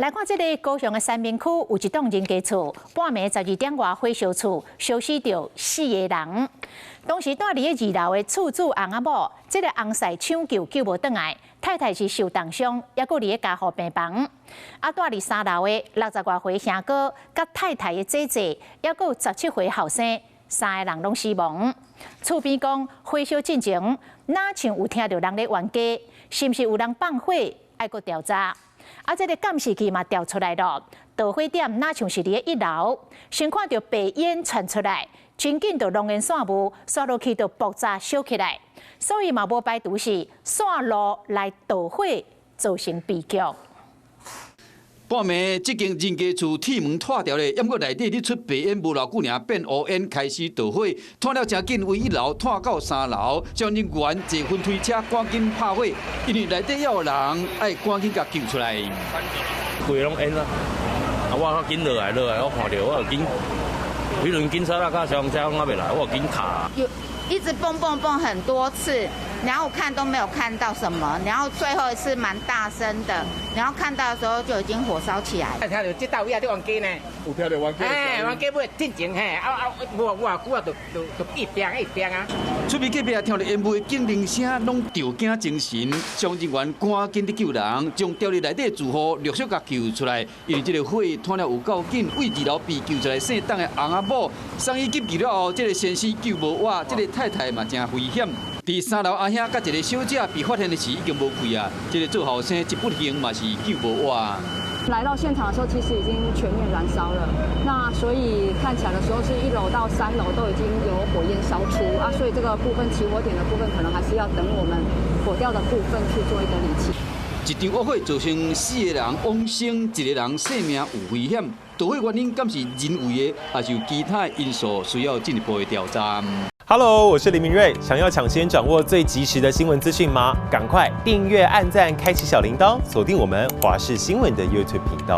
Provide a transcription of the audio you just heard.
來看這个高雄的三民區有一棟人家厝，半暝12點外火燒厝，燒死著四个人。當時蹛佇咧二樓的厝主翁仔某，這个翁婿搶救救無轉來，太太是受重傷，猶閣佇咧加護病房。啊，蹛佇三樓的六十外歲兄哥，佮太太的姐姐，猶閣有17歲後生，三个人攏死亡。厝邊講火燒進前，若像有聽著人咧冤家，是毋是有人放火？愛閣調查。啊，這个監視器嘛調出來囉，導火點若像是佇咧一樓，先看著白煙竄出來，真緊就濃煙散霧，煞落去就爆炸燒起來，所以嘛無排除是線路來導火造成悲劇。半暝，這間人家厝鐵門脫掉咧，猶閣內底咧出白煙，無偌久爾變烏煙，開始著火，湠了誠緊，為一樓湠到三樓，消防人員坐雲推車趕緊拍火，因為內底猶有人，愛趕緊共救出來。規个攏煙啊！啊，我較緊落來落來，我看著我就緊，彼陣警察啊，佮消防車攏猶未來，我就緊卡。有一直蹦蹦蹦很多次，然後看都沒有看到什麼，然後最後一次蠻大聲的，然後看到的時候就已經火燒起來。聽著這兜位啊，佇冤家呢？有聽著冤家。嘿，冤家尾進前嘿，啊啊，無偌久啊，就就就一變一變啊。厝邊隔壁聽著煙霧的警鈴聲，攏著驚精神，消防人員趕緊佇救人，將牢佇內底住戶陸續共救出來。因為這个火湠了有夠緊，為二樓被救出來姓董的翁仔某，送醫急救了後，這个先生救無活，這个太太嘛誠危險。佇三樓阿兄佮一个小姐被發現的時已經無氣啊，這个做後生一不幸嘛是救無活。來到現場的時候，其實已經全面燃燒了。那所以看起來的時候，是一樓到三樓都已經有火焰燒出啊，所以這個部分起火點的部分，可能還是要等我們火調的部分去做一個釐清。一場惡火造成四个人往生，一个人性命有危險。導火原因敢是人為的，還是有其他因素，需要進一步的調查。 Hello，我是林明瑞。想要搶先掌握最及時的新聞資訊嗎？趕快訂閱、按讚、開啟小鈴鐺，鎖定我們華視新聞的 YouTube 頻道。